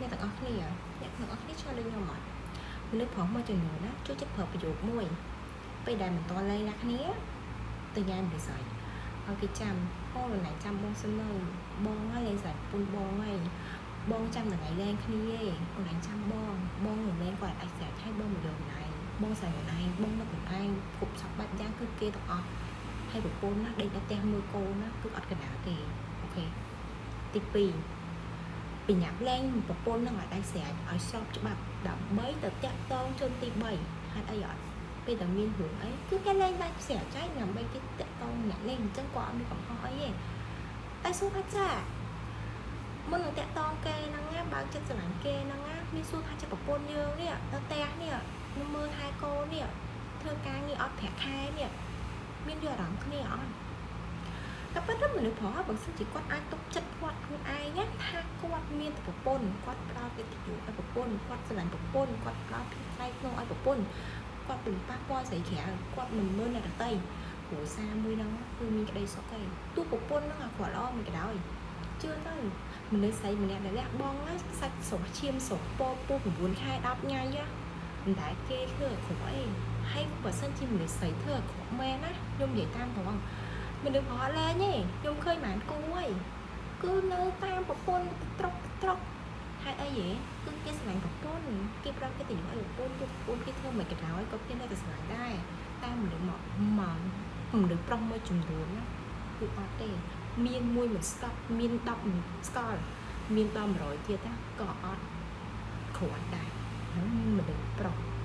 អ្នកទាំងអស់គ្នាអ្នកទាំងអស់គ្នាឆ្លងដូចខ្ញុំអត់មនុស្សប្រុសមួយចំនួនណាចូលចិត្តប្រើប្រយោគមួយពេលដែលមិនតលែងណាគ្នាទៅញ៉ាំមនុស្សស្រីឲ្យគេចាំអូនឯងចាំបងសិននៅបងហើយលែងស្រឡាញ់ប្រពន្ធបងហើយបងចាំថ្ងៃលែងគ្នាឯងអូនឯងចាំបងបងនឹងលែងគាត់អាចស្រែកឲ្យបងមកយកខ្លួនឯងបងស្រឡាញ់ខ្លួនឯងបងនឹកខ្លួនឯងគ្រប់សពបែបយ៉ាងគឺគេទាំងអស់ហើយប្រពន្ធណាដេកនៅផ្ទះមើលកូនណាគឺអត់កណ្ដាលទេOK ទី2 បញ្ញាប់លែងប្រពន្ធនឹងឲ្យដាច់ស្រេចឲ្យស្របច្បាប់ដើម្បីទៅតាក់ទងជនទី3ហេតុអីអត់ពេលតែមានរឿងអីគឺគេលែងដាច់ស្រេចចៃដើម្បីគេតាក់ទងអ្នកនេះអញ្ចឹងគាត់អត់មានកំហុសអីទេតែសួរថាចាមុននឹងតាក់ទងគេហ្នឹងណាបើកចិត្តស្រឡាញ់គេហ្នឹងណាមានសួរថាចិត្តប្រពន្ធយើងនេះទៅផ្ទះនេះនឹងមើលថែកូននេះធ្វើការងារអត់ប្រាក់ខែនេះមានយកអារម្មណ៍គ្នាអត់តែប៉ុន្តែមនុស្សប្រុសបើសិនជាគាត់អាចទុកចិត្តគាត់ខ្លួនឯងណាថាគាត់មានតែប្រពន្ធគាត់ផ្ដល់កិត្តិយសឲ្យប្រពន្ធគាត់ស្រឡាញ់ប្រពន្ធគាត់ផ្ដល់ភាពថ្លៃថ្នូរឲ្យប្រពន្ធគាត់មិនប៉ះពាល់ស្រីក្រៅគាត់មិនមើលអ្នកដទៃគ្រួសារមួយហ្នឹងគឺមានក្តីសុខឯងទោះប្រពន្ធហ្នឹងអាក្រក់ល្អមិនក៏ដោយជឿទៅមនុស្សស្រីម្នាក់ដែលលះបង់ណាសាច់ស្រស់ឈាមស្រស់ពោពោះ9ខែ10ថ្ងៃណាមិនដែលគេធ្វើអាក្រក់អីហើយបើសិនជាមនុស្សស្រីធ្វើអាក្រក់មែនណាខ្ញុំនិយាយតាមត្រង់មនុស្សប្រុសអត់លែងទេខ្ញុំឃើញប៉ុន្មានគូហើយគឺនៅតាមប្រពន្ធត្រុកត្រុកហេតុអីហ៎គឺគេស្រឡាញ់ប្រពន្ធគេផ្ដល់កិត្តិយសឲ្យប្រពន្ធទោះប្រពន្ធគេធ្វើមិនក៏ដោយក៏គេនៅតែស្រឡាញ់ដែរតែមនុស្សមកមកមនុស្សប្រុសមួយចំនួនណាគឺអត់ទេមានមួយមិនស្កប់មាន10មិនស្កល់មានដល់100ទៀតណាក៏អត់គ្រាន់ដែរហ្នឹងមនុស្សប្រុស។